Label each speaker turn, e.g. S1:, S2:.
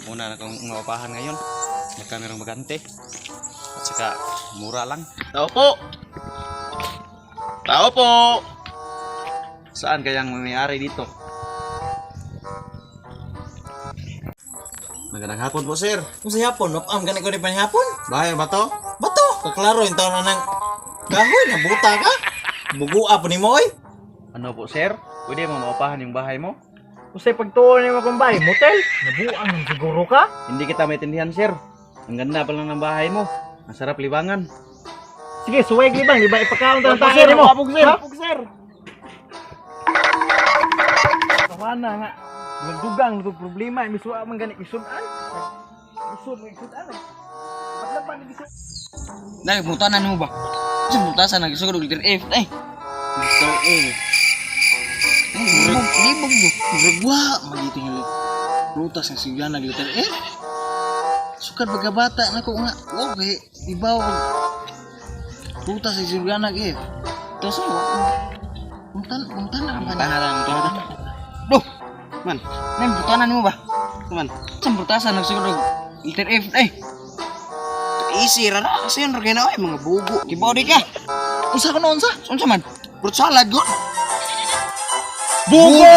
S1: Una na kong maupahan ngayon. Baka merong bagante. At saka mura lang.
S2: Tao po! Tao po!
S1: Saan kayang may-ari dito? Magandang hapon po, sir.
S3: Kung sa hapon, am gani ko ni panihapon.
S1: Bahay ba to?
S3: Bato, kaklaro yung taon na ng kahoy, nabuta ka. Bugua po ni mo, oy.
S1: Ano po, sir? Pwede mo maupahan yung bahay mo?
S4: Usay pagtuon ni kumbay, motel. Nabuang man siguro ka.
S1: Hindi kita maintindihan, sir. Ang ganda pala ng bahay mo. Ang sarap libangan.
S4: Sige, suway libang, di ba ipakaon ta
S2: Sir,
S4: tayo nimo.
S2: wapog, sir.
S4: Ha?
S2: Wapog, sir.
S4: Tawana nga. Nagdugang nito problema, misuwa man gani isudan. Isud isudan. Patlapan ni isud.
S5: Dai, mutanan mo ba? Sa mutasan nagsugod og letter F eh.
S2: Mr. A.
S5: Eh, libog, libog mo. Murag wa magiting nga prutas nga sigana og letter F. Sukad pagkabata nako nga, okay, ibaw og prutas nga sigana og F. Tos mo. Muntan, muntan na man. Muntan na, muntan na. Do,
S1: Man,
S5: nay mutanan mo ba?
S1: man.
S5: Sa mutasan nagsugod og letter F eh.
S2: Easy ra na kasi yun ra ay mga bugo.
S5: Kibaw di ka.
S3: Unsa ko noon sa?
S5: Unsa man?
S2: Fruit salad gud.
S3: Bugo!